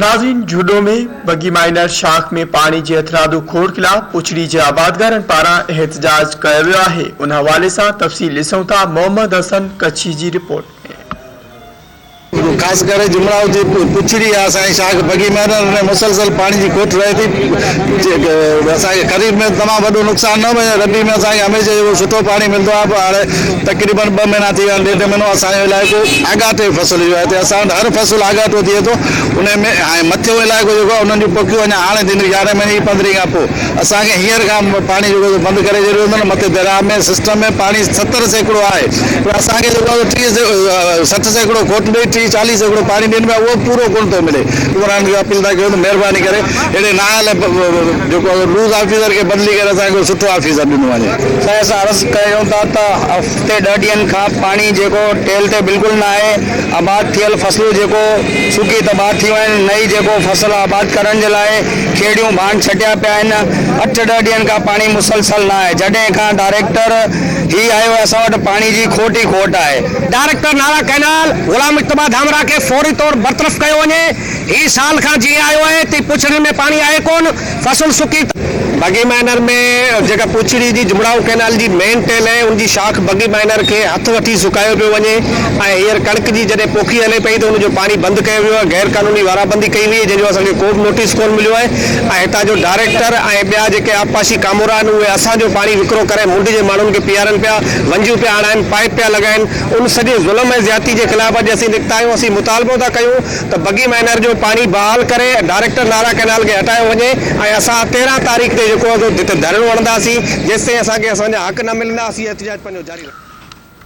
ناظرين جهڏو ۾ بگي مائنر شاخ ۾ پاڻي جي هٿرادو کوٽ خلاف پڇڙي جي آبادگارن پاران احتجاج ڪيو ويو آهي ان حوالي سان تفصيل ڏسون ٿا محمد حسن ڪڇي جي رپورٽ ۾. خاص ڪري جمڙائو جي پڇڙي آهي اسان جي شاخ بگي مائنر ۾ مسلسل پاڻي جي کوٽ رهي ٿي اسان کي خريف ۾ تمام وڏو نقصان نه وڃي ربيع ۾ اسان کي هميشه جيڪو سٺو پاڻي ملندو آهي پر هاڻي تقريبن ٻه مهينا ٿي ويا آهن ڏيڍ مهينو اسان جو علائقو آڳاٽي فصل جو آهي هتي اسان وٽ هر فصل آڳاٽو ٿئي ٿو ان ۾ ۽ مٿيون علائقو جيڪو آهي انهن جون پوکيون اڃا هاڻي ٿينديون يارهين مهيني جي پندرهين کان پوء اسان کي هينئر کان پاڻي جيڪو سو بند ڪري ڇڏيو اٿن مٿي درياء ۾ سسٽم ۾ پاڻي 70% آهي پر اسان کي جيڪو آهي سو 30 60% کوٽ ڏئي 30 40% پاڻي ڏين پيا اهو به پورو ڪونه ٿو ملي حڪمرانن کي اپيل ٿا ڪيون ته مهرباني ڪري اهڙي نااهل جيڪو آهي لوز آفيسر کي بدلي ڪري اسان کي سٺو آفيسر ڏنو وڃي. سائين اسان عرض ڪريون ٿا ته هفتي ڏهه ڏينهن کان پاڻي جيڪو ٽيل تي بلڪل نه آهي آباد ٿيل فصلون جيڪو سڪي تباهه ٿيون آهن نه ئي جيڪو فصل آباد ڪرڻ جي لاء کيڙيون ڀاڻ ڇٽيا پيا آهن اٺ ڏهه ڏينهن کان پاڻي مسلسل نه آهي جڏهن کان ڊائريڪٽر هي آيو آهي اسان وٽ پاڻي جي کوٽ ئي کوٽ آهي. ڊائريڪٽر نارا ڪئنال غلام مجتبيٰ ڌامراهه کي فوري طور برطرف ڪيو وڃي. هي سال کان جيئن آيو آهي تيئن پڇڙين ۾ پاڻي آهي ڪونه، فصل سڪي. بگي مائنر ۾ جيڪا پڇڙي جي جمڙائو ڪئنال جي مين ٽيل آهي ان جي شاخ بگي مائنر کي هٿ وٺي سڪايو پيو وڃي ۽ هينئر ڪڻڪ جي جڏهن پوکي هلي پئي ته ان جو پاڻي بند ڪيو ويو آهي غير قانوني وارابندي ڪئي وئي جنهن جو اسان کي ڪو به نوٽيس ڪونه مليو آهي ۽ هتان جو ڊائريڪٽر ۽ ٻيا جيڪي آبپاشي ڪامورا آهن اهي اسان جو پاڻي وڪرو ڪري منڍ جي ماڻهن کي پيارن پيا ونجون پيا هڻائن پائيپ پيا لڳائن ان سڄي ظلم ۽ زيادتي جي خلاف اڄ اسين نڪتا آهيون اسين مطالبو ٿا ڪيون ته بگي مائنر جو پاڻي بحال ڪري ڊائريڪٽر نارا ڪئنال کي هٽايو وڃي ۽ اسان 13 تاريخ تي جيڪو آهي سو هتي ڌرڻو هڻنداسين جيستائين اسان کي اسان جا حق نه ملندا اسين احتجاج پنهنجو جاري رکنداسين.